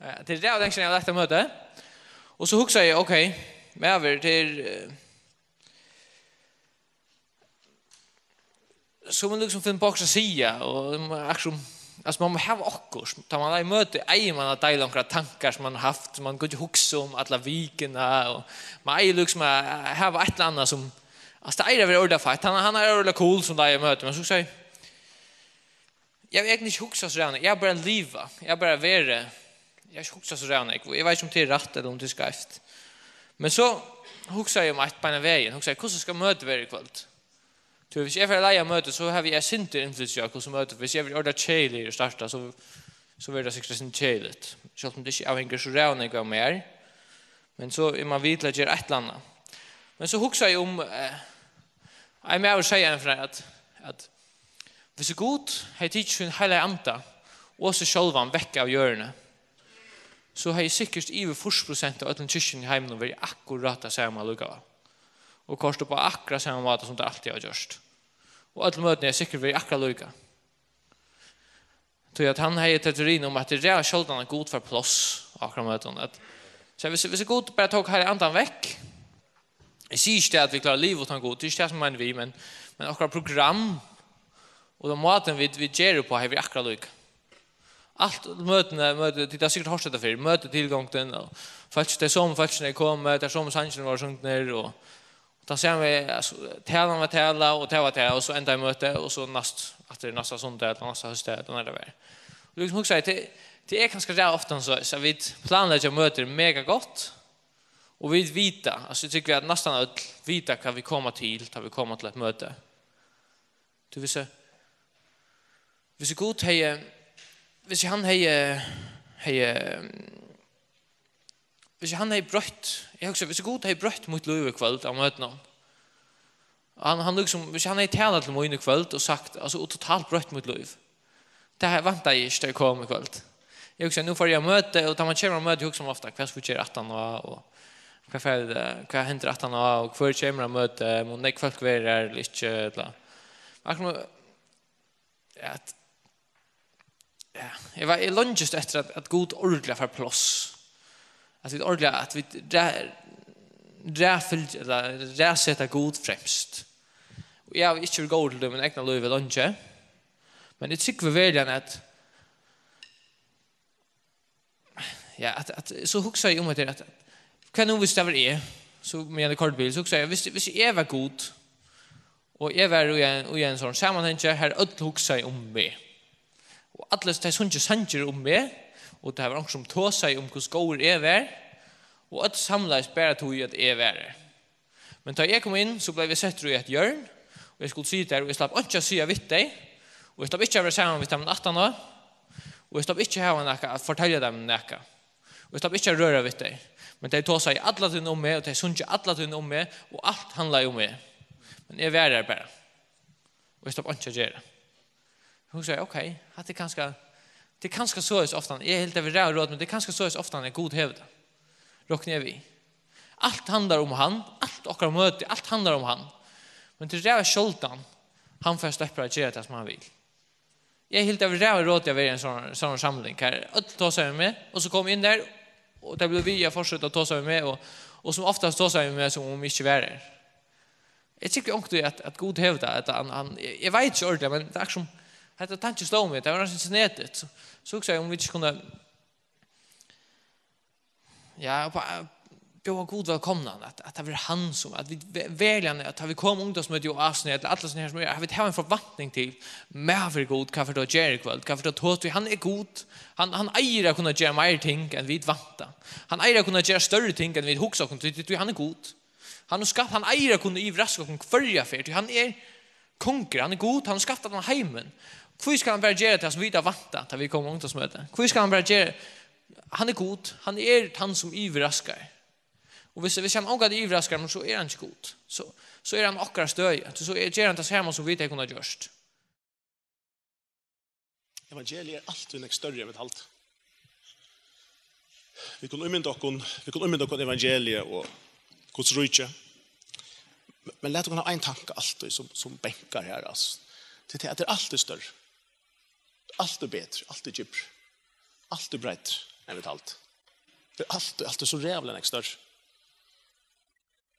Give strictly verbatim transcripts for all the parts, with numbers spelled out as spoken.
Eh, tað er ræðuliga leingi síðan eg havi lagt eitt møti. Og so hugsaði eg, ok, maður, tað er, eh, so man líkasum finna á okkurt at siga, og man, akkurát sum, altso, man má hava okkurt. Tá man er í møti, eigur man at deila onkrar tankar sum man hevur havt, sum man gongur og hugsar um alla vikuna, og man eigur líkasum at hava eitt ella annað sum, altso, tað eigur at vera ordiliga feitt. Hann, hann er ordiliga cool sum leiðir møtið, men so sigi eg, eg havi eigentliga ikki hugsað so ræðuliga nógv. Eg havi bara livað. Eg havi bara verið. Eg havi ikki hugsað so ræðuliga nógv. Og eg veit ikki, um tað er rætt ella um tað er skeivt. Men so hugsaði eg um eitt beinanvegin. Hugsaði, hvussu skal møtið vera í kvøld? Tí, hvis eg fari at leiða møtið, so havi eg eitt sindur innflytelse á, hvussu møtið, hvis eg verði ordiliga keðiligur at starta, so, so verður tað sikkurt eitt sindur keðiligt. Sjálvt um tað ikki avhongur so ræðuliga nógv av mær. Men so er man við til at gera eitt ella annað. Men so hugsaði eg um, eh, ein maður segði einaferð at, at hvis Gud hevði tikið sín heilaga anda og seg sjálvan vekk av jørðini, so hevði sikkurt yvir fýrs prosent av øllum kirkjum í heiminum verið akkurát tað sama allíkavæl. Og koyrt upp á akkurát sama máta, sum tær altíð hava gjørt. Og øll møtini hevði sikkurt verið akkurát líka. Tí at hann hevði teorin um, at tað er ræðuliga sjáldan, at Gud fær pláss á okkara møtum. At, so hvis, hvis Gud bara tók heilaga andan vekk, eg sigi ikki tað, at vit klára at liva uttan Gud, tað er ikki tað, sum eg meini við, men, men okkara program og tann mátin, vit, vit gera upp á, hevði verið akkurát líka. Alt møtini, møti, tit hava sikkurt hoyrt hetta fyrr, møtitilgongdin, og fólk, tey somu fólkini komu, tær somu sangirnir vóru sungnir, og tann sami, altso, talan var tala, og tað var tað, og so endaði møtið, og so næst, aftur næsta sunnudag, ella næsta hósdag, ella nær tað var. Og líkasum hugsaði eg, tað, tað er kanska ræðuliga ofta so, so vit planleggja møtir mega gott, og vit vita, altso, eg trúgvi, at næstan øll vita, hvat vit koma til, tá vit koma til eitt møti. Tú veist, hvis Gud hevði, hvis hann hevði, hevði, hvis hann hevði broytt, eg hugsi, hvis Gud hevði broytt mítt lív í kvøld av møtinum, hann, hann líkasum, hvis hann hevði talað til mín í kvøld og sagt, altso, og totalt broytt mítt lív, tað her væntaði eg ikki, tá eg kom í kvøld. Eg hugsi, nú fari eg á møti, og tá man kemur á møti, hugsar man ofta, hvat skal eg gera aftaná, og hvat fer, hvat hendir aftaná, og hvør kemur á møti, um nógv fólk verður har ella ikki, ella, akkurát, at, ja, eg var, eg leingist eftir, at, at Gud ordiliga fær pláss. At vit ordiliga, at vit ræ-, ræðfylgja, ella ræðseta Gud fremst. Og eg havi ikki verið góður til tað í mínum egna lívi leingi. Men eg trúgvi veruliga, at, ja, at, at, so hugsaði eg um hetta, at hvat nú, hvis tað var eg, so meðan eg koyrdi bil, so hugsaði eg, hvis, hvis eg var Gud, og eg var í ein, í ein sovorðnum samanhangi, har øll hugsaðu um meg, og allir, tey sungu sangir um meg, og tað var onkur, sum tosaði um, hvussu góður eg var, og øll samlaðust bara tí, at eg var har. Men tá eg kom inn, so bleiv eg settur í eitt hjørni, og eg skuldi sita har, og eg slapp einki at siga við tey, og eg slapp ikki at vera saman við teimum aftaná, og eg slapp ikki hava nakað at fortelja teimum nakað, og eg slapp ikki at røra við tey. Men tey tosaðu alla tíðina um meg, og tey sungu alla tíðina um meg, og alt handlaði um meg. Men eg var har bara. Og eg slapp einki at gera. Hugsaði, ok, hatta er kanska, tað er kanska soleiðis ofta. Eg helt, tað var ræðuliga rotið, men tað er kanska soleiðis ofta, at Gud hevur tað. Rokni eg við. Alt handlar um hann, alt okkara møti, alt handlar um hann. Men tað er ræðuliga sjáldan, hann fær, sleppur at gera tað, sum hann vil. Eg helt, tað var ræðuliga rotið at vera í ein sovorðnari, sovorðnari samling, har øll tosaðu við meg, og so kom eg inn har, og tey blivu við at fortseta at tosa við meg, og, og sum oftast tosaðu tey við meg, sum um eg ikki var har. Eg trúgvi onkuntíð, at, at Gud hevur tað, at hann, hann, eg, eg veit ikki ordiliga, men tað er akkurát sum, hetta tankin sló meg, tað var næstan sindur snedigt. So, so hugsaði eg, um vit ikki kundu, ja, og bara, eh, bjóða Gud vælkomnan, at, at tað verður hann sum, at vit ve-, veruliga, at tá vit koma á ungdómsmøti í Oasen, ella alla sovorðin her sum er, at vit hava eina forventning til, maður Gud, hvat fert tú at gera í kvøld, hvat fert tú at tosa, tí hann er Gud, hann, hann eigur at kunna gera meiri ting, enn vit vænta. Hann eigur at kunna gera størri ting, enn vit hugsa okkum, tí, tí, tí hann er Gud. Hann hevur skapt, hann eigur at kunna yvirraska okkum hvørja ferð, tí hann er kongur, hann er Gud, hann hevur skapt allan heimin. Hví skal hann bara gera tað, sum vit hava væntað, tá vit koma á ungdómsmøti? Hví skal hann bara gera, hann er Gud, hann er tann, sum yvirraskar. Og hvis, hvis hann ongantíð yvirraskar, men so er hann ikki Gud. So, so er hann á okkara støði, so er, ger hann tað sama, sum vit hava kunnað gjørt. Evangeliið er altíð nógv størri, enn vit halda. Vit kunnu ímynda okkum, vit kunnu ímynda okkum evangeliið og Guds ríki. Men, men lat okkum hava ein tanka altíð, sum, sum bankar her, altso. Tað er, at tað er altíð størri. Altíð betri, altíð djúpri, altíð breidri. enn vit halda. Tað er alt, alt er so ræðuliga nógv størri.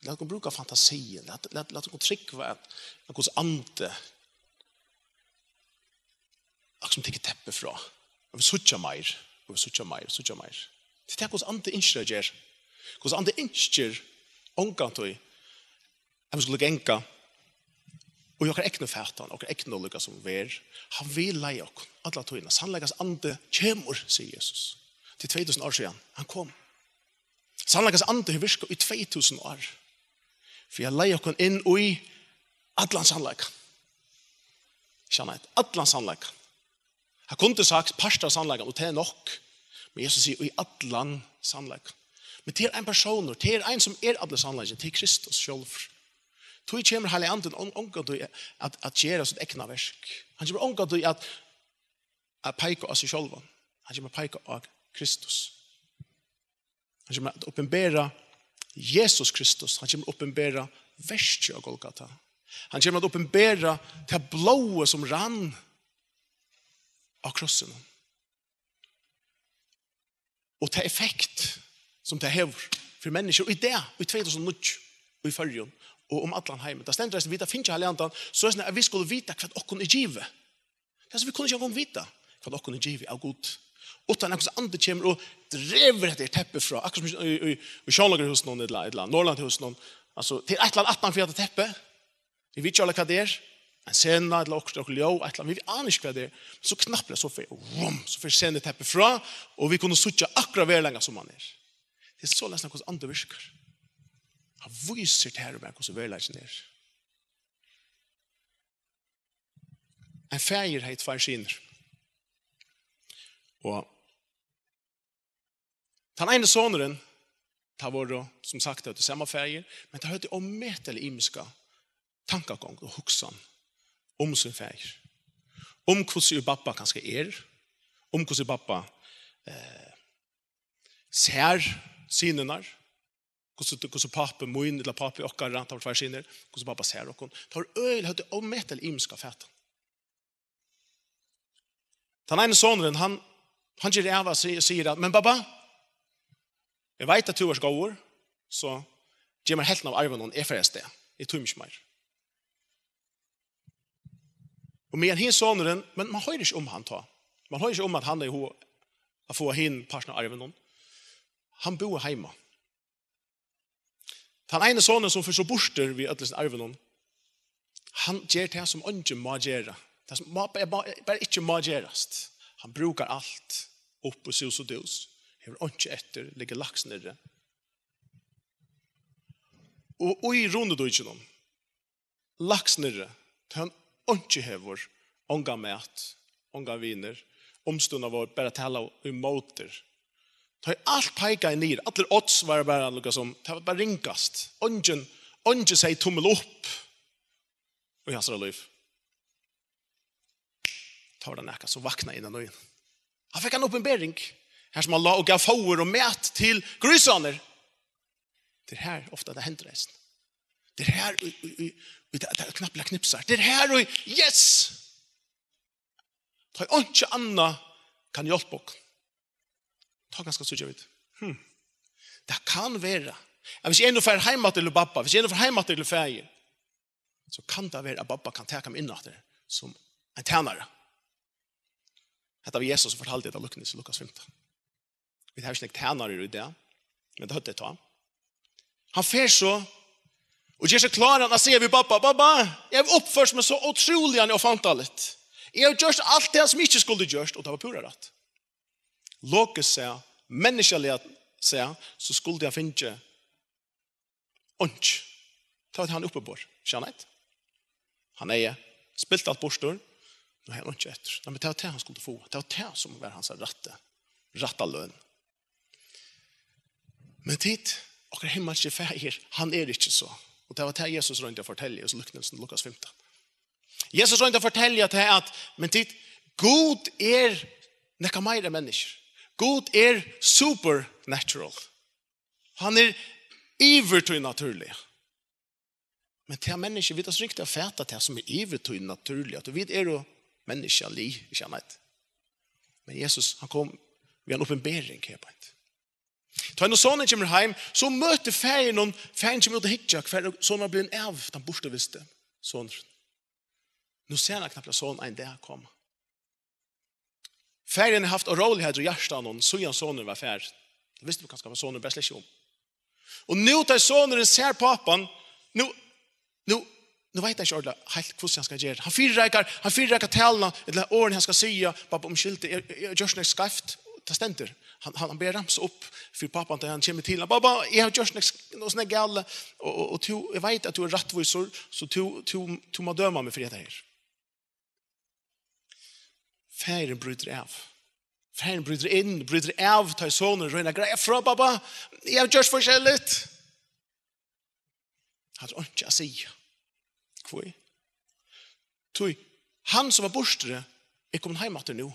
Lat okkum brúka fantasi, lat, lat, lat okkum trúgva, at, at Guds andi, akkurát sum tekur teppið frá, og vit síggja meir, og vit síggja meir, síggja meir. Tað er tað, Guds andi ynskir at gera. Guds andi ynskir ongantíð, at vit skulu ganga í okkara egnu fatan, okkara egnu, líka sum vær. Hann vil leiða okkum alla tíðina. Sannleikans andi kemur, sigur Jesus. Til tvey túsund ár síðan, hann kom. Sannleikans andi hevur virkað í tvey túsund ár. Fyri at leiða okkum inn í allan sannleikan. Skilst, allan sannleikan. Hann kundi sagt partur av sannleikanum, og tað er nokk. Men Jesus sigur, í allan sannleika. Men tað er ein persónur, tað er ein sum er allur sannleikin, tað er Kristus sjálvur. Tí kemur Heilagi Andin on-, ongantíð at, at gera sítt egna verk. Hann kemur ongantíð at, at peika á seg sjálvan. Hann kemur at peika á Kristus. Hann kemur at opinbera Jesus Kristus. Hann kemur at opinbera verkið á Golgata. Hann kemur at opinbera tað blóðið sum rann á krossinum. Og tað effekt sum tað hevur fyri menniskjur í dag, í tvey túsund og níggju, í Føroyum og um allan heimin. Tað stendur eisini, vit hava fingið Heilagan Andan, so eisini at vit skulu vita hvat okkum er givið. Tað sum vit kunnu ikki eingong vita, hvat okkum er givið av Gud. Uttan at Guds andi kemur og dregur hetta her teppið frá, akkurát sum í, í, í Sjónleikarhúsinum ella, ella Norðurlandahúsinum. Altso, tað er eitt ella annað aftan fyri hetta teppið. Vit vita ikki alveg, hvat tað er. Ein sena ella okkurt, okkurt ljóð, eitt ella annað. Vit ana ikki, hvat tað er. Men so knappliga, so fer, vrum, so fer senuteppið frá, og vit kunnu síggja akkurát veruleikan, sum hann er. Tað er soleiðis, at Guds andi virkar. Hann vísir tær og mær, hvussu veruleikin er. Ein faðir hevði tveir synir. Og tann eini sonurin, tað vóru, sum sagt, tað var sama faðir, men tað høvdu ómetaliga ymiska tankagongd og hugsan um sín faðir. Um hvussu babba kanska er, um hvussu babba, eh, sær synirnar, hvussu, hvussu pápi mín, ella pápi okkara, tað vóru tveir synir, hvussu babba sær okkum. Tað var øgiliga, høvdu ómetaliga ymiska fatan. Tann eini sonurin, hann, hann ger av at si-, sigur at, "Men babba, eg veit at tú ert góður, so gev mær helvtina av arvinum, eg fari avstað. Eg tími ikki meir." Og meðan hin sonurin, men man hoyrir ikki um hann tá. Man hoyrir ikki um at hann hevði hug at fáa hin partin av arvinum. Hann búði heima. Tann eini sonurin, sum fer so burtur við øllum sínum arvinum, hann ger tað, sum eingin má gera. Tað, sum má, bara, bara, bara ikki má gerast. Hann brúkar alt upp í sus og dus. Hevur einki eftir, liggur lægst niðri. Og í rundidíkinum, lægst niðri, tá hann einki hevur, ongan mat, ongan vinir, umstøðurnar vóru bara tala ímóti. Tá ið alt peikaði niður, allir odds var bara, líka sum, tað var bara ringast. Eingin, eingin segði tummil upp í hansara lív. Tá var tað nakað, so vaknaði inn á nýjan. Hann fekk eina opinbering, har sum hann lá og gav fóður og mat til grísarnar. Tað er her ofta tað hendir eisini. Tað er her, í, í, í, í, tað, tað knappliga knipsar. Tað er her, í, yes! Tá ið einki annað kann hjálpa okkum, tá kanska síggja vit, hm, tað kann vera, at hvis eg nú fari heim aftur til babba, hvis eg nú fari heim aftur til faðir, so kann tað vera, at babba kann taka meg inn aftur sum ein tænari. Hetta var Jesus, sum fortaldi hetta líknilsið í Lukas fimtan. Vit hava ikki nógv tænarar í dag, men tað høvdu tey tá. Hann fer so og ger seg kláran at siga við babba: "Babba, eg havi uppført meg so ótrúliga ófantaligt. Eg havi gjørt alt tað, sum eg ikki skuldi gjørt," og tað var púra rætt. Logiskt sæð, menniskjaliga sæð, so skuldi hann fingið einki. Tað var tað, hann uppibar, skilst. Hann hevði spilt alt burtur, nú hevði hann einki eftir. Nei, men tað var tað, hann skuldi fáa. Tað var tað, sum var hansara rætti, rætta løn. Men tit, okkara himmalski faðir, hann er ikki so. Og tað var tað, Jesus royndi at fortelja í hesum líknilsinum í Lukas fimtan. Jesus royndi at fortelja tað at, men tit, Gud er nakað meira enn menniskjur. Gud er supernatural. Hann er yvir tí natúrliga. Men tað menniskjur, vit hava so ringt at fata tað sum er yvir tí natúrliga, at vit eru menniskjalig, ikki annað. Men Jesus, hann kom Við eini opinbering her beint. Tá nú sonurin kemur heim, so møtir faðirin honum, faðirin kemur út at hyggja, hvar sonurin var blivin av, tann burturvilsti sonurin. Nú sær hann knappliga son ein dag koma. Faðirin hevur havt óróligheiti í hjartanum, síðan sonurin var farin. Tað visti man kanska, at sonurin bara slett ikki um. Og nú tá sonurin sær pápan, nú, nú, nú veit hann ikki ordiliga heilt, hvussu hann skal gera. Hann fyrireikar, hann fyrireikar taluna, ella orðini hann skal siga, "Pápi, umskylda, eg, eg, eg havi gjørt nakað skeivt." Tað stendur. Hann, hann, hann ber ramsa upp fyri pápan, tá hann kemur til. "Pápi, eg havi gjørt nakað, nakað sum er galið, og, og, og tú, eg veit, at tú ert rættvísur, so tú, tú, tú mást døma meg fyri hetta her." Faðirin brýtur av. Faðirin brýtur inn, brýtur av, tá ið sonurin roynir at greiða frá: "Pápi, eg havi gjørt forskelligt." Hann hevur einki at siga. Hví? Tí hann sum var burturi er komin heim aftur nú.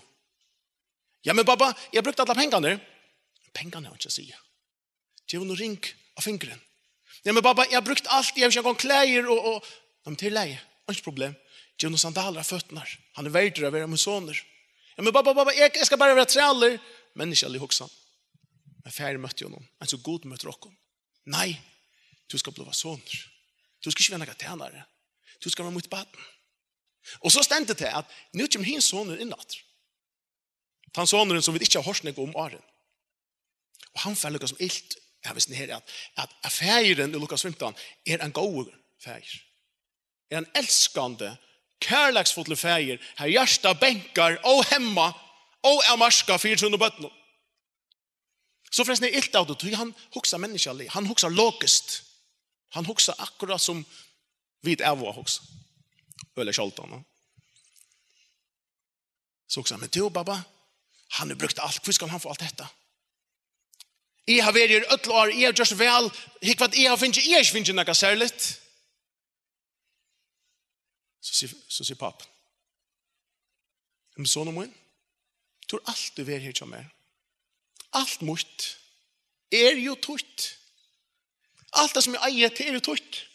"Ja, men pápi, eg havi brúkt allar pengarnar." Pengarnar hava einki at siga. Gev honum ring á fingurin. "Ja, men pápi, eg havi brúkt alt, eg havi ikki eingong klæðir og, og." "Ja, men tað er í lagi, einki problem. Gev honum sandalir á føturnar. Hann er verdur at vera mín sonur." "Ja, men pápi, pápi, eg, eg skal bara vera trælur." Menniskjalig hugsan. Men faðirin møtti honum, eins og Gud møtir okkum. "Nei, tú skalt blíva sonur. Tú skalt ikki vera nakar tænari. Tú skalt vera mítt barn." Og so stendur tað, at nú kemur hin sonurin inn aftur. Tann sonurin, sum vit ikki hava hoyrt nakað um áðrenn. Og hann fær líka sum ilt, ja, veist her, at, at, at faðirin í Lukas fimtan er ein góður faðir. Er ein elskandi, kærleiksfullur faðir, har hjartað bankar óhemmað, óavmarkað fyri sínum børnum. So fær hann ilt av tí, tí hann hugsar menniskjaligt, hann hugsar logiskt. Hann hugsar akkurát sum vit eru vant at hugsa. Øgiliga sjáldan, no? So hugsar hann: "Men tú, pápi, hann hevur brúkt alt, hví skal hann fáa alt hetta? Eg havi verið her øll ár, eg havi gjørt væl, hygg hvat eg havi fingið, eg havi ikki fingið nakað serligt." So sigur, so sigur pápin: "Men sonur mín, tú hevur altíð verið her hjá mær. Alt mítt er jú títt. Alt tað sum eg eigi, tað er jú títt."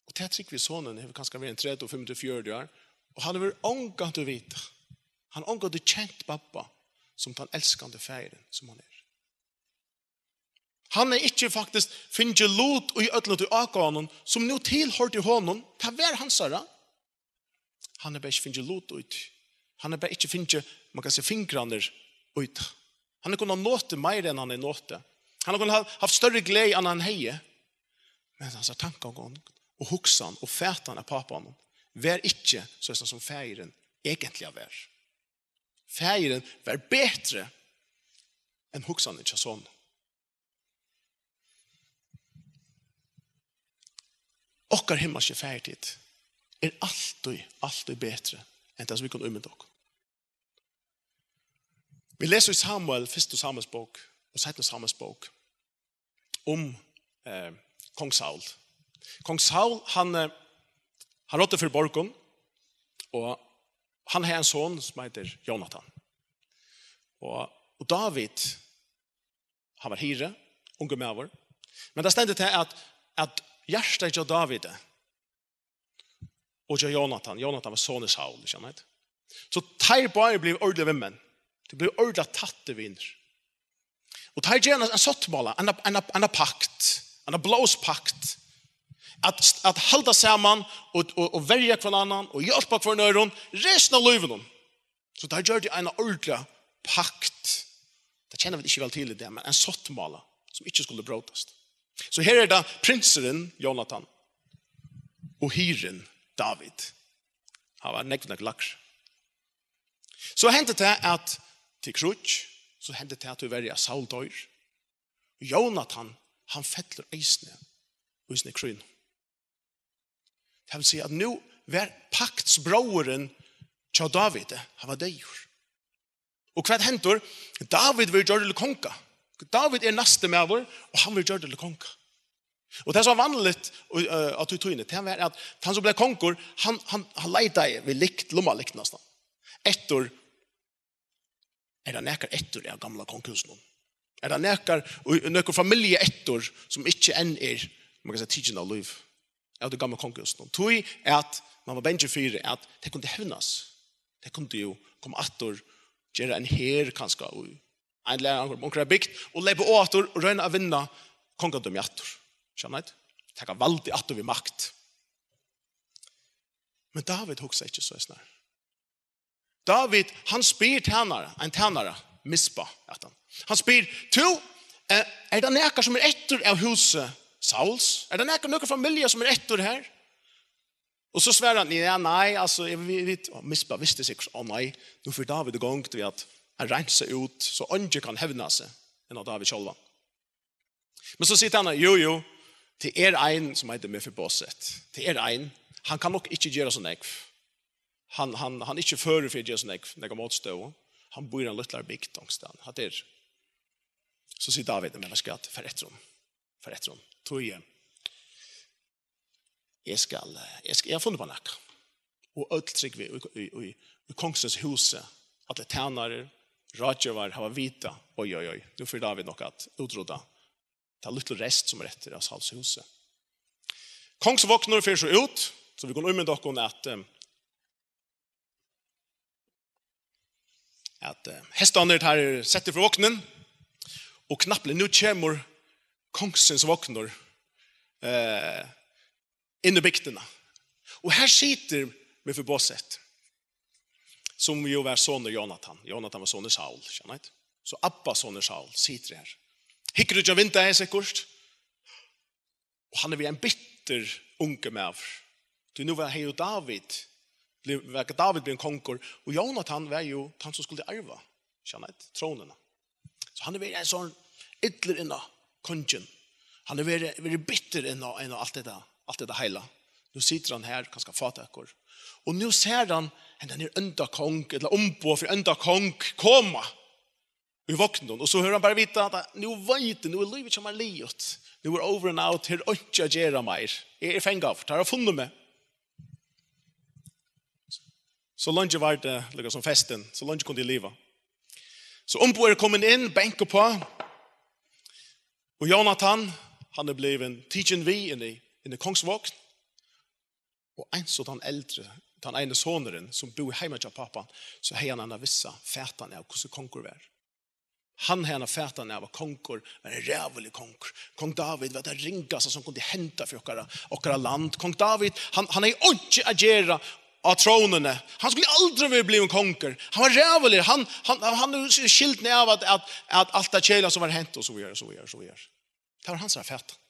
Og tað trúgvi eg, sonurin hevur kanska verið ein tretivu, fimmogtretivu, fjøruti ár, og hann hevur ongantíð vitað. Hann hevur ongantíð kent pápa sum tann elskandi faðirin sum hann er. Hann hevur ikki faktiskt fingið lut í øllum tí ágóðanum, sum nú tilhoyrdi honum. Tað var hansara. Hann hevur bara ikki fingið lut í tí. Hann hevur bara ikki fingið, man kann siga, fingrarnar í tí. Hann hevur kunnað notið meira, enn hann hevur notið. Hann hevur kunnað ha-, havt størri gleði, enn hann hevði. Men hansara tankagongd og hugsan og fatan av pápanum var ikki soleiðis, sum faðirin eigentliga var. Faðirin var betri enn hugsanin hjá soninum. Okkara himmalski Faðir, tit, er altíð, altíð betri enn tað, sum vit kunnu ímynda okkum. Vit lesa í Samuel, fyrstu Samuels bók og seinnu Samuels bók, um, eh, kong Saul. Kong Saul, hann, eh, hann ráddi fyri borgum, og hann hevði ein son sum eitur Jónatan. Og, og Dávid, hann var hirði, ungur maður. Men tað stendur tað at, at hjartað hjá Dávidi og hjá Jónatan, Jónatan var sonur Saul, ikki sant? So teir báðir blivu ordiliga vinmenn. Teir blivu ordiliga tættir vinir. Og teir gera ein, ein sáttmála, ein, ein, ein pakt, ein blóðspakt. At, at halda saman og, og, og verja hvønn annan og hjálpa hvørjum øðrum restina av lívinum. So teir gjørdu eina ordiliga pakt. Tað kenna vit ikki væl til í dag, men ein sáttmála sum ikki skuldi brótast. So her er tað prinsurin Jónatan og hirðin Dávid. Hann var nógv, nógv lægri. So hendir tað at til kríggj, so hendir tað at tíverri at Saul doyr. Og Jónatan, hann fellur eisini í síni krýnu. Tað vil siga at nú var paktsbróðurin hjá Dávidi, hann var deyður. Og hvat hendir? Dávid verður gjørdur til konga. Dávid er næsti maður, og hann verður gjørdur til konga. Og tað sum var vanligt í, eh, á tí tíðini, tað var at tann sum bleiv kongur, hann, hann, hann leitaði við lykt, lummalyktina, eftir, er tað nakar eftir av gamla kongahúsinum? Er tað nakar, og nøkur familja eftir, sum ikki enn er, man kann siga, tikin av lív av tí gamla kongahúsinum? Tí at man var bangin fyri, at tey kundu hevnast. Tey kundu jú koma aftur gera ein her kanska í ein ella annan, onkra bygd, og leypa á aftur og royna at vinna kongadømi aftur. Skilja tit? Taka valdið aftur við makt. Men David hugsar ikki so snar. David, hann spyr tænara, ein tænara, Mispa, at hann. Hann spyr: "Tú, eh, er tað nakar sum er eftir av húsi Sauls? Er tað nakar, nøkur familja sum er eftir her?" Og so svarar hann: "Ja, nei, altso, eg, vit, vit," og Mispa visti sikkurt: "Á nei, nú fer David í gongd við at, at reinsa út, so eingin kann hevna seg enn á David sjálvan." Men so sigur hann: "Jú, jú, tað er ein sum eitur Mefiboset. Tað er ein. Hann kann nokk ikki gera so nógv. Hann, hann, hann er ikki førur fyri at gera so nógv, nógva mótstøðu. Hann býr í eini lítlari bygd onkustaðni. Hatta er." So sigur David: "Men veit tú hvat, far eftir honum. Far eftir honum. Tí, eh, eg skal, eh, eg skal, eg havi funnið uppá nakað." Og øll trúgva í, í, í, í kongsins húsi, allir tænarar, ráðgevarar hava vitað: Oj, oj, oj, nú fer David nokk at útrudda ta lítlu rest sum er eftir av Sauls húsi. Kongsvognurin fer so út, so vit kunnu ímynda okkum at, eh, at, eh, hestarnir, teir eru settir frá vognin, og knappliga nú kemur kongsins vognur, eh, inn í bygdina. Og her situr Mefiboset, sum jú var sonur Jonatan. Jonatan var sonur Saul, skilja tit? So Abba, sonur Saul, situr her. Hyggur út um vindeygað sikkurt. Og hann er við ein bitter ungur maður. Tí nú var, hevði jú David, bliv-, var David blivin kongur, og Jonatan var jú tann sum skuldi arva, skilja tit, trónuna. So hann er verið ein sånn illur inn á kongin. Hann er verið, verið bitter inn á, inn á alt hetta, alt hetta heila. Nú situr hann her, kanska fátækur. Og nú sær hann, hendan her ónda kong, ella umboð fyri ónda kong, koma í vogninum. Og so hevur hann bara vitað at nú veit eg, nú er lívið hjá mær liðugt. Nú er over and out, her er einki at gera meir. Eg eri fangaður, teir hava funnið meg. So leingi var tað, líka sum festin, so leingi kundi eg liva. So umboðið er komið inn, banka uppá. Og Jonatan, hann er blivin tikin við inn í, inn í kongsvogn. Og eins og tann eldri, tann eini sonurin, sum búði heima hjá pápan, so hevði hann eina vissa fatan av, hvussu kongur var. Hann hevði eina fatan av, at kongur var ein ræðuligur kongur. Kong David var tað ringasta, sum kundi henda fyri okkara, okkara land. Kong David, hann, hann hevði einki at gera á trónuni. Hann skuldi aldri verið blivin kongur. Hann var ræðuligur. Hann, hann, hann, hann hevði skyldina av at, at, at alt tað keðiliga sum var hent, og so víðari, so víðari, so víðari. Tað var hansara fatan.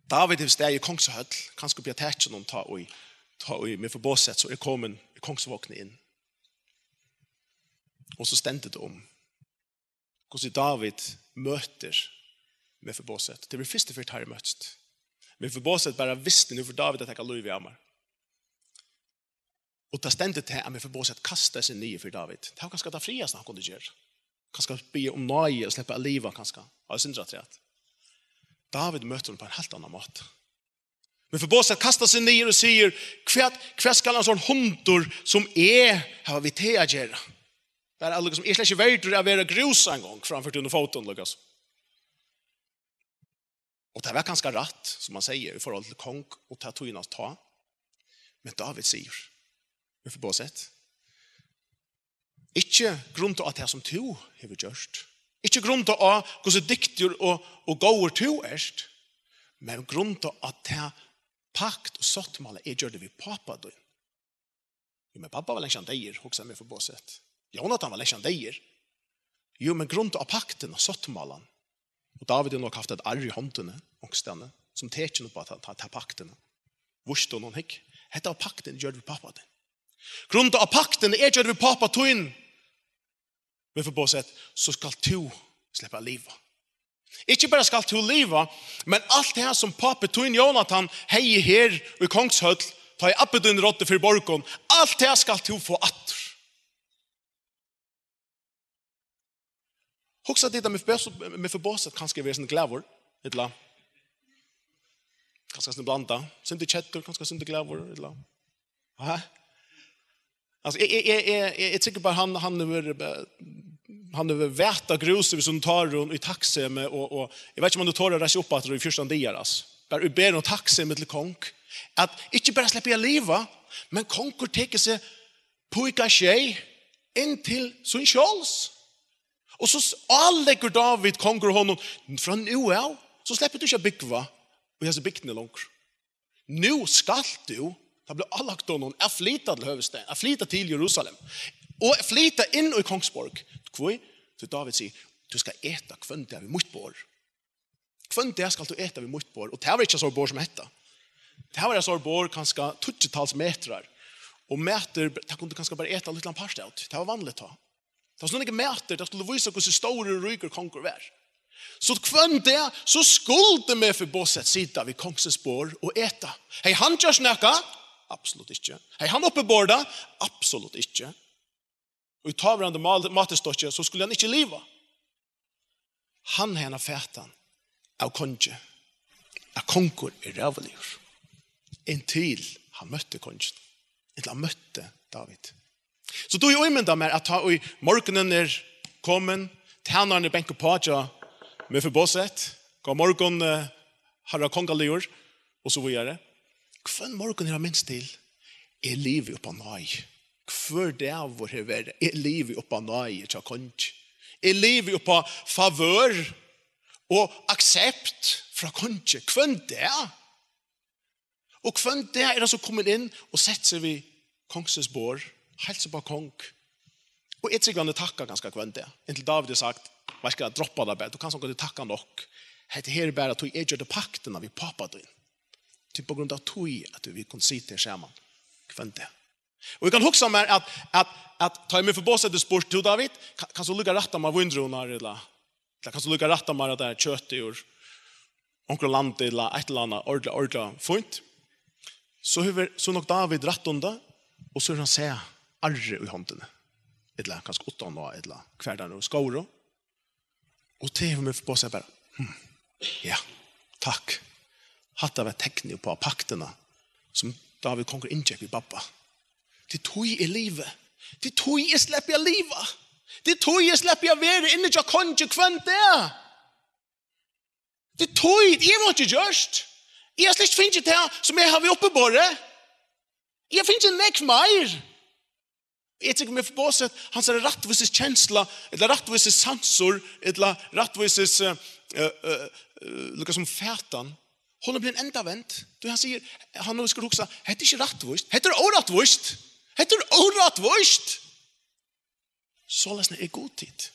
David hevur staðið í kongshøll, kanska uppi á takinum, tá ið, tá ið Mefiboset so er komin í kongsvognin inn. Og so stendur tað um hvussu David møtir Mefiboset. Tað var fyrstu ferð, teir møttust. Mefiboset bara visti, nú fer David at taka lívið av mær. Og tað stendur til, at Mefiboset kastar seg niður fyri David. Tað var kanska tað frægasta, hann kundi gera. Kanska biðja um náði og sleppa at liva, kanska. Á, synd, rætt. David møtir honum á ein heilt annan máta. Mefiboset kastar seg niður og sigur: "Hvat, hvat skal ein sånn hundur sum eg hava við teg at gera?" Bara, líkasum, eg eri slett ikki verdur at vera grús ein gong framfyri tínum fótum, líkasum. Og tað var kanska rætt, sum hann segði, í forhold til kong og ta tíðina tá. Men David sigur, Mefiboset, ikki grundað á tað, sum tú hevur gjørt, ikki grundað á, hvussu dygtigur og, og góður tú ert, men grundað á ta pakt og sáttmála eg gjørdi við pápa tín. Jú, men pápi var langt síðan deyður, hugsaði Mefiboset. Jónatan var langt síðan deyður. Jú, men grundað á paktina, sáttmálan. Og David hevur nokk havt eitt arr í hondini, onkustaðni, sum tekin upp á ta, ta, ta paktina. Vísti honum: "Hygg, hetta var paktin eg gjørdi við pápa tín. Grundað á paktina eg gjørdi við pápa tín, Mefiboset, so skalt tú sleppa at liva." Ikki bara skalt tú liva, men alt tað sum pápi tín, Jónatan, hevði her í kongshøll, tá ið abbi tín ráddi fyri borgum, alt tað skalt tú fáa aftur. Hugsa tit, at Mefibos-, Mefiboset kanska er sindur glaður, ella kanska sindur blandað, sindur keddur, kanska sindur glaður, ella? Ha? Altso, eg, eg, eg, eg, eg, eg trúgvi bara, hann, hann hevur, eh, hann hevur vatað grúsið við sínum tárum í taksemi, og, og eg veit ikki, um hann hevur torað at reisa upp aftur í fjúrtan dagar, altso. Bara í berum taksemi til kong, at ikki bara sleppa eg at liva, men kongur tekur seg píka sjey, inn til sín skjóls. Og so s-, áleggur Dávid kongur honum: Frá nú av, so sleppur tú ikki at búgva í hesi bygdini longur. Nú skalt tú, tað bleiv álagt honum at flyta til høvuðsstaðin, at flyta til Jerusalem, og at flyta inn í kongsborg. Hví? Tí Dávid sigur: Tú skalt eta hvønn dag við mítt borð. Hvønn dag skalt tú eta við mítt borð. Og tað var ikki so borð sum hetta. Tað var so borð, kanska tíggju metrar. Og matur, tað kundi kanska bara eta ein lítlan part av tí. Tað var vanligt tá. Tað var so nógvur matur, tað skuldi vísa, hvussu stórur og ríkur kongur var. So hvønn dag, so skuldi Mefiboset sita við kongsins borð og eta. Hevði hann gjørt nakað? Absolutt ikki. Hevði hann uppiborið tað? Absolutt ikki. Og í táverandi mál-, mátistokki, so skuldi hann ikki liva. Hann hevði eina fatan av kongi, at kongur er ræðuligur, inntil hann møtti kongin, inntil hann møtti Dávid. So tú, eg ímynda mær, at tá ið morgunin er komin, tænarin er bankað uppá hjá Mefiboset: Góðan morgun, eh, harra kongaligur, og so víðari. Hvønn morgun hevur hann minst til: Eg livi upp á náði. Hvør dagur hevur verið: Eg livi upp á náði hjá kongi. Eg livi upp á favør og aksept frá kongi. Hvønn dag. Og hvønn dag er hann so komin inn og sett seg við kongsins borð, heilsa upp á kong. Og eg trúgvi, hann hevur takkað kanska hvønn dag, inntil Dávid hevur sagt: Veitst hvat, droppa tað bara, tú kanst ongantíð takka nokk. Hetta her er bara tí eg gjørdi paktina við pápa tín. Tí, á grund av tí at vit kunnu sita her saman hvønn dag. Og eg kann hugsa mær at, at, at tá ið Mefiboset hevur spurt: Tú, Dávid, ka-, kanst tú líka rætta mær víndrúvurnar, ella, ella kanst tú líka rætta mær hetta her kjøtið úr onkrum landi, ella eitt ella annað ordiliga, ordiliga fínt? So hevur, so nokk Dávid rætt um tað, og so hevur hann sæð arrið í hondini, ella kanska uttan á, ella hvar tað nú, skógur. Og tað hevur Mefiboset bara: Hm, ja, takk. Hatta var teknið upp á paktina, sum Dávid kongur inngekk við babba. Tað er tí eg livi. Tað er tí eg sleppi at liva. Tað er tí eg sleppi at vera inni hjá kongi hvønn dag. Tað er tí, eg havi einki gjørt. Eg havi slett ikki fingið tað, sum eg havi uppiborið. Eg havi fingið nógv meir. Eg trúgvi, Mefiboset, hansara rættvísiskensla, ella rættvísissansur, ella rættvísis, eh, eh, eh, eh, líka sum fatan, hon er blivin endavend. Tí hann sigur, hann nú skal hugsa: Hetta er ikki rættvíst, hetta er órættvíst, hetta er órættvíst. Soleiðis er Gud tit.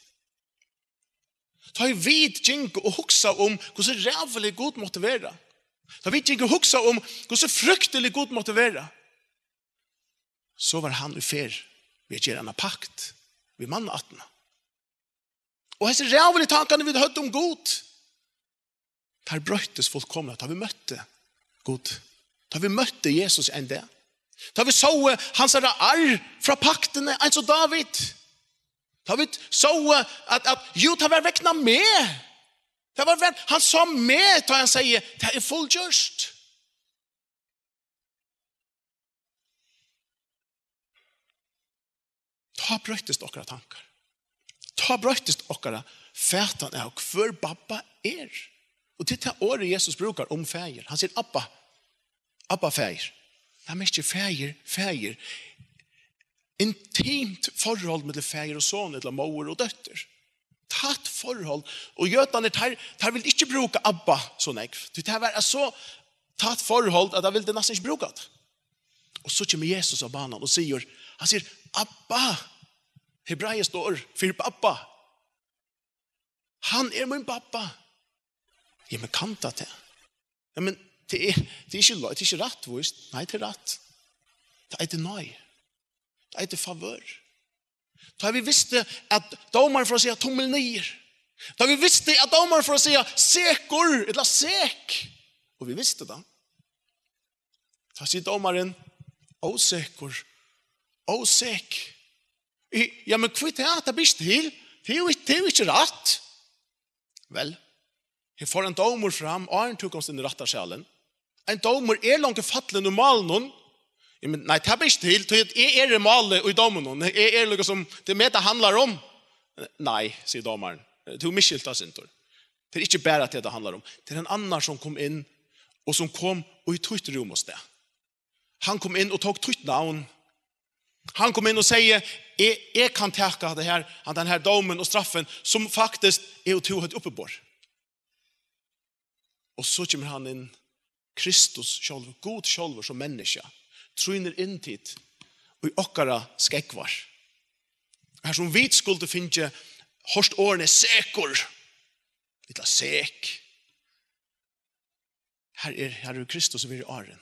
Tá ið vit gingu og hugsa um, hvussu ræðuligur Gud mátti vera, tá vit gingu og hugsa um, hvussu frykteligur Gud mátti vera, so var hann í ferð við at gera eina pakt við mannaættina. Og hesir ræðuligu tankarnir, vit høvdu um Gud, teir broyttust fullkomiliga, tá vit møttu Gud, tá vit møttu Jesus ein dag, tá vit sóu hansara arr frá paktini, eins og Dávid, tá vit sóu, at, at jú, tað var vegna meg, tað var vegna, hann sá meg, tá hann segði: Tað er fullgjørt. Tá broyttust okkara tankar. Tá broyttust okkara fatan av, hvør babba er. Og tað er tað orðið, Jesus brúkar um faðir. Hann sigur: Abba, Abba, faðir. Tað merkir faðir, faðir. Intimt forhold millum faðir og son, ella móður og dóttir. Tætt forhold. Og jødarnir, teir, teir vildu ikki brúka Abba so nógv, tí tað var so tætt forhold, at teir vildu næstan ikki brúka tað. Og so kemur Jesus á banan og sigur, hann sigur: Abba, hebraiskt orð fyri babba. Hann er mín babba. Ja, men kann tað tað? Ja, men tað er, tað er ikki lo-, tað er ikki rættvíst. Nei, tað er rætt. Tað eitur náði. Tað eitur favør. Tá vit vistu, at dómarin fór at siga: Tummil niður. Tá vit vistu, at dómarin fór at siga: Sekur, ella sek. Og vit vistu tað. Tá sigur dómarin: Ósekur, ósek. I, ja, men hví tað? Tað ber ikki til. Tað er jú ikki, tað er jú ikki rætt. Vel, her fór ein dómur fram, áðrenn tú komst inn í rættarsalin. Ein dómur er longu fallin úr málinum. Ja, men nei, tað ber ikki til, tí at eg eri málið í dóminum. Eg eri líka sum, tað er meg, tað handlar um. Nei, sigur dómarin. Tú misskilti tað, Sindur. Tað er ikki bara tað, tað handlar um. Tað er ein annar, sum kom inn, og sum kom í títt rúm og stað. Hann kom inn og tók títt navn. Hann kom inn og segði: "Eg, eg kann taka hatta her, handan her dómin og straffin, sum faktiskt eg og tú høvdu uppiborið." Og so kemur hann inn, Kristus sjálvur, Gud sjálvur sum menniskja, trýnir inn tit í okkara skógvar. Har sum vit skuldu fingið hoyrt orðini sekur, ella sek. Her er, her er Kristus verið áðrenn.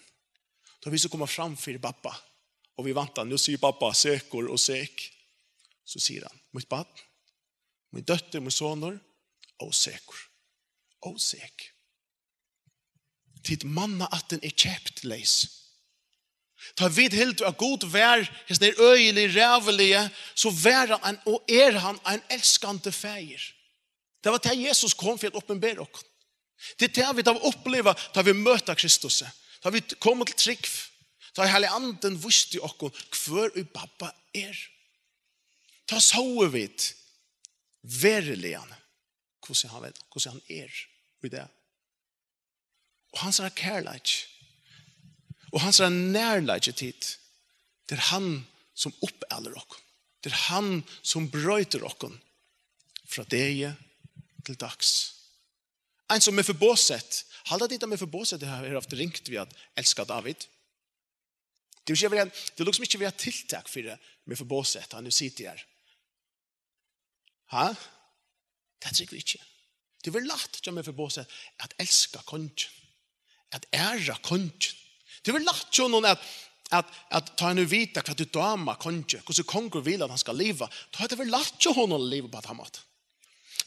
Tá vit so koma fram fyri Babba, og vit vænta, nú sigur Babba sekur og sek, so sigur hann: "Mítt barn, mín dóttir, mín sonur, ósekur, ósek." Tit mannaættin er keypt leys. Tá vit hildu, at Gud var hesin her øgiliga ræðuligi, so var hann ein, og er hann ein elskandi faðir. Tað var tað, Jesus kom fyri at opinbera okkum. Tað er tað, vit hava upplivað, tá vit møta Kristus. Tá vit koma til trúgv. Tá Heilagi Andin vísti okkum, hvør í Babba er. Tá sóu vit veruliga, hvussu hann, hvussu hann er í dag. Og hansara kærleiki og hansara nærleiki tit, tað er hann, sum uppelur okkum. Tað er hann, sum broytir okkum frá degi til dags. Ein sum Mefiboset, halda tit, at Mefiboset hevur, hevur havt ringt við at elska David? Tað er ikki verið, tað er líkasum ikki verið tiltak fyri Mefiboset, hann nú situr her. Ha? Tað trúgvi eg ikki. Tað verður lætt hjá Mefiboset at elska kongin, at æra kongin. Tað verður lætt hjá honum at, at, at tá hann hevur vitað, hvat tað dámar kongi, hvussu kongur vil, at hann skal liva, tá er tað verður lætt hjá honum at liva á tann mátan.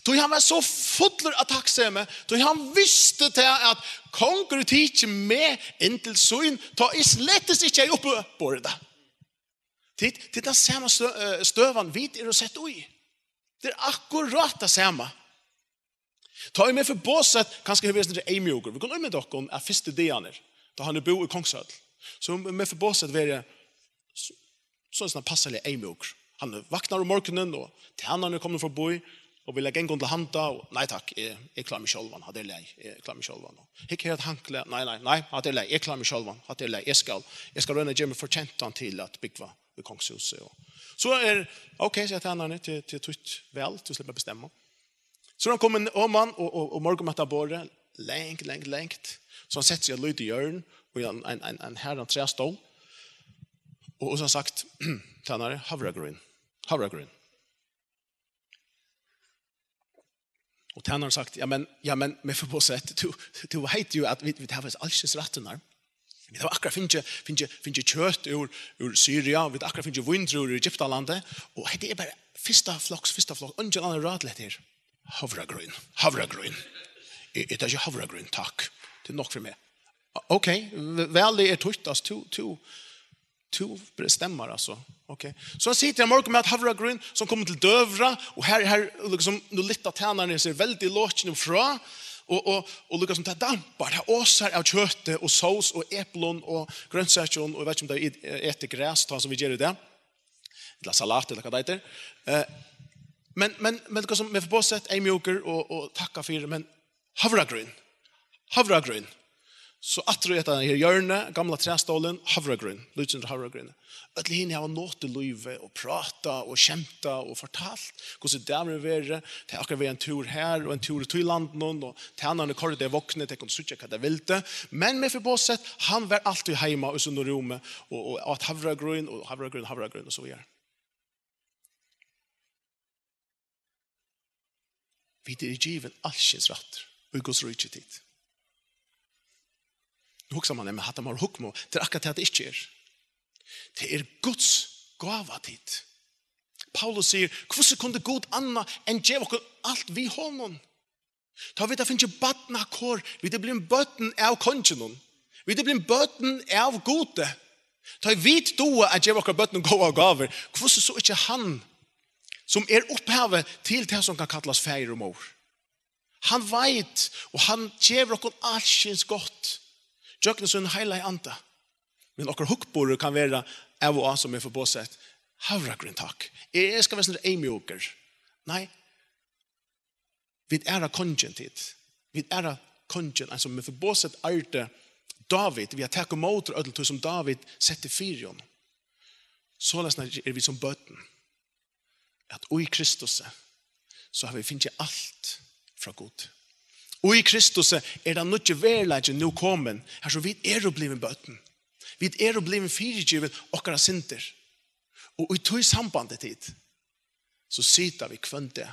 Tí hann var so fullur av takksemi, tí hann visti tað, at kongur hevur tikið meg inn til sín, tá eg slettast ikki hevði uppiborið tað. Tit, tit, tað sama stø-, eh, støðan vit eru sett í. Tað er akkurát tað sama. Tá ið Mefiboset kanska hevur verið eitt sindur eyðmjúkur. Vit kunnu ímynda okkum at fyrstu dagarnar, tá hann hevur búð í kongshøll, so hevur Mefiboset verið s-, soleiðis, hann passar eyðmjúkur. Hann vaknar um morgunin og tænararnir eru komnir forbí og vilja ganga honum til handa og: "Nei takk, eg, eg klári meg sjálvan, hatta er í lagi, eg klári meg sjálvan." Og: "Hygg, her er eitt handklæði, nei, nei, nei, hatta er í lagi, eg klári meg sjálvan, hatta er í lagi, eg skal, eg skal royna at gera meg fortjentan til at búgva í kongshúsi." Og so er, ok, siga tænararnir, til, til títt val, tú sleppur at bestemma. So er hann komin oman og, og, og morgunmat á borðið, langt, langt, langt. So hann setti seg í eitt lítið hjørni, og ein, ein, ein, ein harðan træstól. Og, og so hann sagt: "Tænari, havragrýn, havragrýn." Og tænarin sagt: "Ja, men, ja, men, Mefiboset, tú, tú veit jo at vit, vit hava alskyns rættirnar. Vit hava akkurát fingið, fingið, fingið kjøt úr, úr Syria, vit hava akkurát fingið víndrúvur úr Egyptalandi, og hetta er bara fyrsta floks, fyrsta floks, eingin annar ráð til hetta her." "Havragrýn, havragrýn. Eg, eg taki havragrýn, takk. Tað er nokk fyri meg." "Ok, v-, valið er títt, altso, tú, tú, tú bestemmar, altso." Ok. So hann situr her morgunmat, havragrýn, so hann kemur til døgurða, og her, her, líkasum, nú lyfta tænararnir seg veldiga í lokini og frá, og, og, og líkasum tað dampar, tað osar av kjøti og sós og eplum og grøntsakjum, og eg veit ikki, um tey et-, eta gras, tað sum vit gera í dag, ella salat, ella hvat tað eitur. Eh, men, men, men líkasum Mefiboset, eyðmjúkur og, og takka fyri, men havragrýn. Havragrýn. So aftur í hetta her hjørnið, gamla træstólin, havragrýn, lítið sindur havragrýn. Øll hini hava notið lívið og prátað og skemtað og fortalt hvussu dagurin hevur verið. Tað er akkurát verið ein túr her og ein túr í tí landinum, og tænararnir koyrdu tey í vognin, tey kundu síggja hvat tey vildu. Men Mefiboset, hann var altíð heima í sínum rúmi og, og át havragrýn og havragrýn, havragrýn og so víðari. Vit eru givin alskyns rættir í Guds ríki, tit. Nú hugsar mann: "Men hatta má hugna, tað er akkurát tað, tað ikki er. Tað er Guds gáva, tit." Paulus sigur: "Hvussu kundi Gud annað enn geva okkum alt við honum?" Tá vit hava fingið barnakor, vit eru blivin børn av konginum. Vit eru blivin børn av Gudi. Tá vit duga at geva okkara børnum góðar gávur, hvussu so ikki hann, sum er upphavið til tað, sum kann kallast faðir og móðir? Hann veit, og hann gevur okkum alskyns gott gjøgnum sín heilaga anda. Men okkara hugburður kann vera av og á, sum Mefiboset: "Havragrýn, takk. Eg, eg skal vera eitt sindur eyðmjúkur." Nei, vit æra kongin, tit. Vit æra kongin, eins og Mefiboset ærdi Dávid, við at taka ímóti øllum tí, sum Dávid setti fyri honum. Soleiðis eru vit sum børn, at í Kristusi, so hava vit fingið alt frá Gud. Og í Kristusi er tann nýggi veruleikin nú komin, har sum vit eru blivin børn. Vit eru blivin fyrigivin okkara syndir. Og í tí sambandi, tit, so sita vit hvønn dag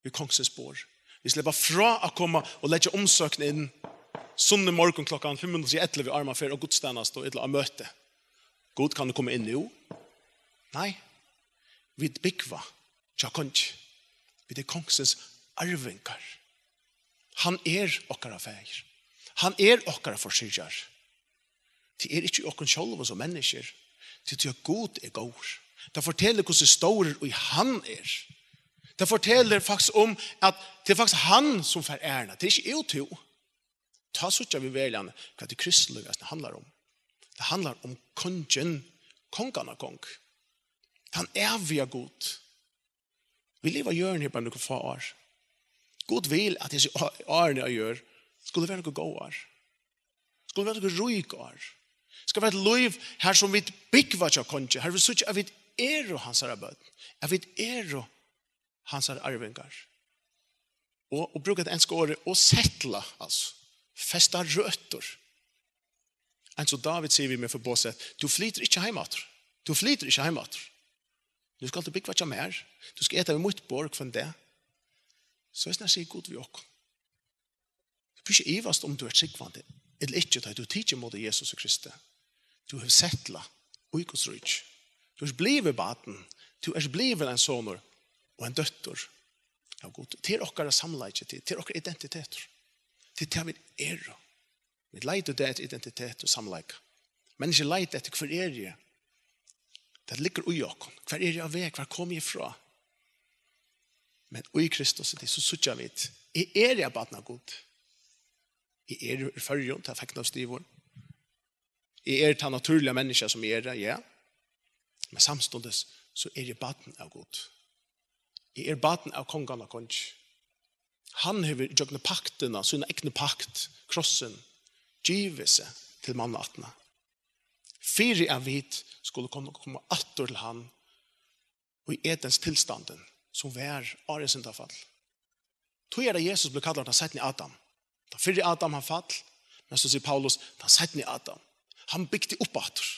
við kongsins borð. Vit sleppa frá at koma og leggja umsókn inn sunnumorgun klokkan fimm minuttir í ellivu, áðrenn man fer á gudstænasta og ella á møti. Gud, kann tú koma inn nú? Nei. Vit búgva hjá kongi. Vit eru kongsins arvingar. Hann er okkara faðir. Hann er okkara forsyrgjari. Tað er ikki í okkum sjálvum sum menniskjur. Tað er tí at Gud er góður. Tað fortelur, hvussu stórur í hann er. Tað fortelur faktiskt um, at tað er faktiskt hann, sum fær æruna. Tað er ikki eg og tú. Tá síggja vit veruliga, hvat tað kristilív eisini handlar um. Tað handlar um kongin, konganna kong. Tann æviga Gud. Vit liva á jørðini her bara nøkur fá ár. Gud vil, at hesi á-, árini á jørð skulu vera nøkur góð ár. Skulu vera nøkur rík ár. Skal vera eitt lív her, sum vit búgva hjá kongi. Her vit síggja, at vit eru hansara børn. At vit eru hansara arvingar. Og, og brúka tað enska orðið, og setla, altso. Festa røtur. Eins og David sigur við Mefiboset: "Tú flytur ikki heim aftur. Tú flytur ikki heim aftur. Nú skalt tú búgva hjá mær. Tú skalt eta við mítt borð hvønn dag." So er snart sigur Gud við okkum: "Tú behøvir ikki ivast, um tú ert trúgvandi ella ikki, tá tú tekur ímóti Jesusi Kristi. Tú hevur setlað í Guds ríki. Tú ert blivin barn. Tú ert blivin ein sonur og ein dóttir av Gud." Tað er okkara samleiki, tað er okkara identitetur. Tað er tað vit eru. Vit leita í dag eftir identitet og samleika. Menniskjur leita eftir, hvør eri eg? Tað liggur í okkum. Hvar eri eg á veg? Hvar komi eg frá? Men í Kristus, tað er so síggja vit. Eg eri eitt barn av Gud. Eg eri úr Føroyum, tað fekk eg stivur. Eg eri tað natúrliga menniskja sum eg eri, ja. Men samstundis, so eri eg barn av Gud. Eg eri barn av konganna kongi. Hann hevur gjøgnum paktina, sína egnu pakt, krossin, givið seg til mannaættina. Fyri at vit skulu kunna koma aftur til hann í Edens tilstandin, sum var áðrenn syndafall. Tí er tað Jesus bleiv kallaður tann seinni Adam. Tann fyrri Adam, hann fall, men so sigur Paulus, tann seinni Adam, hann bygdi upp aftur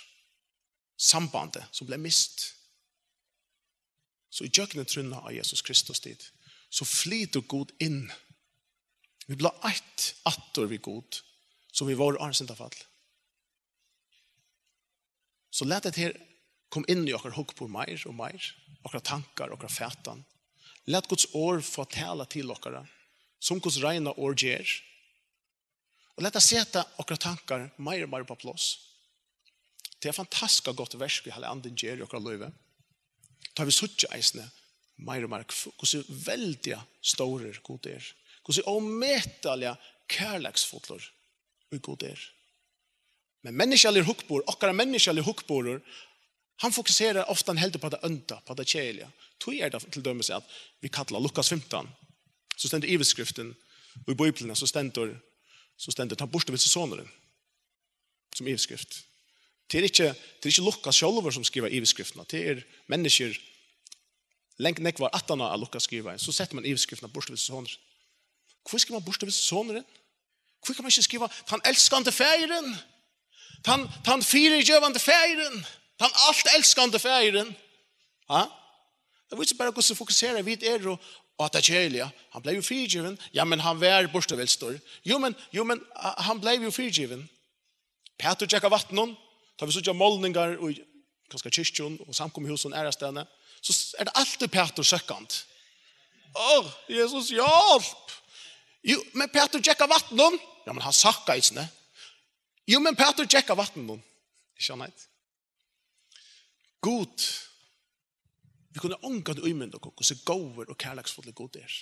sambandið, sum bleiv mist. So í gjøgnum trúnna á Jesus Kristus, tit, so flytur Gud inn. Vit blíva eitt aftur við Gud, sum vit vóru áðrenn syndafall. So lat hetta her koma inn í okkara hugburð meir og meir, okkara tankar, okkara fatan. Lat Guds orð fáa tala til okkara, sum Guds reina orð ger. Og lat tað seta okkara tankar meir og meir upp á pláss. Tað er fantastiskt gott verk, ið Heilagi Andin ger í okkara lívi. Tá vit síggja eisini meir og meir, hv-, hvussu veldiga stórur Gud er, hvussu ómetaliga kærleiksfullur ið Gud er. Men menniskjaligur hugburður, okkara menniskjaligi hugburður, hann fokuserar ofta heldur á tað ónda, á tað keðiliga. Tí er tað til dømis at vit kalla Lukas fimtan, so stendur yvirskriftin í Bíbliuni, so stendur, so stendur tann burturvilsti sonurin sum yvirskrift. Tað er ikki, tað er ikki Lukas sjálvur sum skrivar yvirskriftina, tað er menniskjur langt nógv aftaná at Lukas skrivaði, so setti man yvirskriftina burturvilsti sonurin. Hví skrivar man burturvilsti sonurin? Hví kann man ikki skriva tann elskandi faðirin? Tann, tann fyrigevandi faðirin? Tann alt elskandi faðirin? Ha? Tað vísir bara, hvussu fokuseraðir vit eru á tað keðiliga. Hann bleiv jú fyrigivin. Ja, men hann var burturvilstur. Jú, men, jú, men, ah, hann bleiv jú fyrigivin. Pætur gekk á vatninum. Tá vit síggja málningar í kanska kirkjum og samkomuhúsum aðrastaðni, so s-, er tað altíð Pætur søkkandi. Ó, Jesus, hjálp! Jú, men Pætur gekk á vatninum. Ja, men hann søkkaði ikki, nei. Jú, men Pætur gekk á vatninum. Ikki sant? Gud, vit kunnu ongantíð ímynda okkum, hvussu góður og kærleiksfullur Gud er.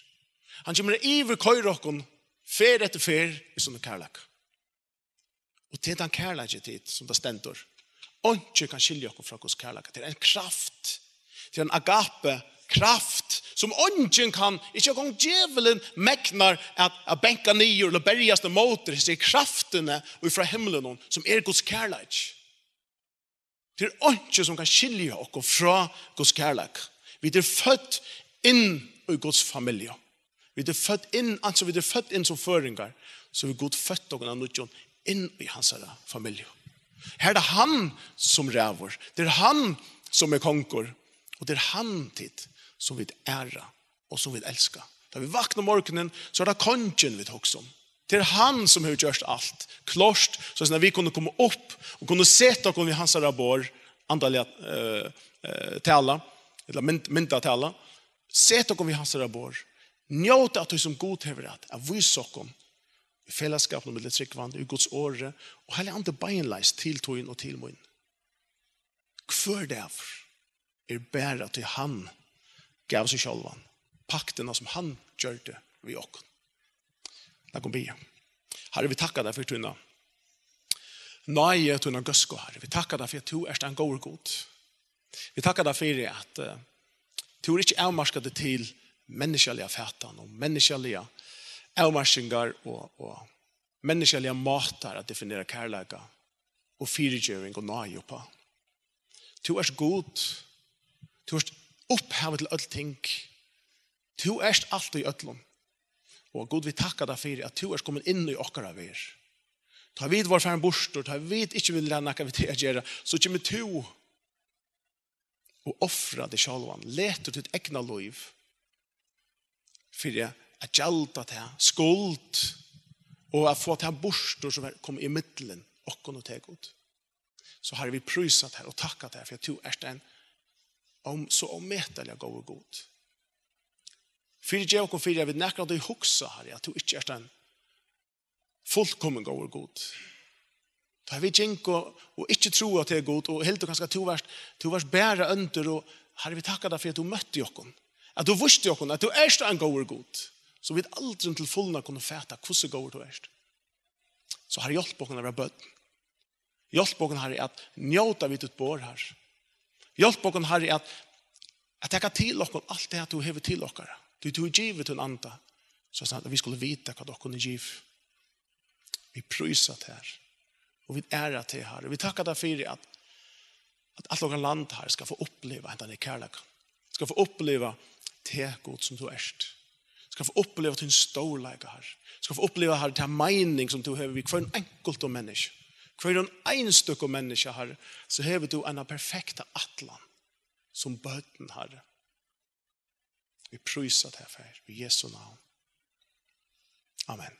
Hann kemur at yvirkoyra okkum ferð eftir ferð í sínum kærleika. Og tað er tann kærleiki, tit, sum tað stendur: "Eingin kann skilja okkum frá Guds kærleika." Tað er ein kraft. Tað er ein agape kraft, sum eingin kann, ikki eingong djevulin megnar at, at banka niður ella berjast ímóti hesi kraftini og frá himlinum, sum er Guds kærleiki. Tað er einki sum kann skilja okkum frá Guds kærleika. Vit eru fødd inn í Guds familju. Vit eru fødd inn, altso vit eru fødd inn sum føroyingar, so hevur Gud føtt okkum av nýggjum inn í hansara familju. Her er tað hann sum ræður, tað er hann sum er kongur, og tað er hann, tit, sum vit æra og sum vit elska. Tá vit vakna um morgunin, so er tað kongin vit hugsa um. Tað er hann sum hevur gjørt alt klárt, so at vit kunnu koma upp og kunnu seta okkum við hansara borð, andaliga uh, uh, tala, ella mynd, myndatala, seta okkum við hansara borð, njóta av tí sum Gud hevur at, at vísa okkum í felagsskapinum millum trúgvandi, í Guds orði, og Heilagi Andi beinleiðis til tín og til mín. Hvør dagur er bara tí hann gav seg sjálvan, paktina sum hann gjørdi við okkum. Lat okkum biðja. Harri, vit takka tær fyri tína náði, tína góðsku, Harri. Vit takka tær fyri at tú ert ein góður Gud. Vit takka tær fyri at uh, tú er ikki avmarkað til menniskjaliga fatan og menniskjaliga avmarkingar og, og menniskjaliga mátar at definera kærleika og fyrigeving og náði uppá. Tú ert Gud. Tú ert upphavið til øll ting. Tú ert alt í øllum. Og Gud, vit takka tær fyri at tú ert komin inn í okkara verð. Tá vit vóru farin burtur, tá vit ikki vilja hava nakað við teg at gera, so kemur tú og ofra teg sjálvan, letur títt egna lív fyri at gjalda ta skuld og at fáa ta burtur sum er komið í millum okkum og teg, Gud. So Harri, vit prísa tær og takka tær fyri at tú ert ein om, so ómetaliga góður Gud. Fyrigev okkum fyri at vit nakrantíð hugsa, Harri, at tú ikki ert ein fullkomin góður Gud. Tá vit gingu og ikki trúðu á teg, Gud, og hildu kanska at tú varst, tú varst bara óndur, og Harri, vit takka tær fyri at tú møtti okkum, at tú vísti okkum at tú ert ein góður Gud, so vit aldrin til fulna kunnu fata hvussu góður tú ert. So Harri, hjálp okkum at vera børn. Hjálp okkum, Harri, at njóta við títt borð, Harri. Hjálp okkum, Harri, at, at taka til okkum alt tað tú hevur til okkara. Tí tú hevur givið tín anda, so at vit skulu vita hvat okkum er givið. Vit prísa tær, og vit æra teg, Harri. Vit takka tær fyri at, at alt okkara land, Harri, skal fáa uppliva hendan her kærleika. Skal fáa uppliva teg, Gud, sum tú ert. Skal fáa uppliva tín stórleika, Harri. Skal fáa uppliva, Harri, ta meining sum tú hevur við hvørjum einkultum menniskja. Hvørjum einstøkum menniskja, Harri, so hevur tú eina perfekta ætlan sum børn, Harri. Vit prísa teg, Faðir, í Jesu navn. Amen.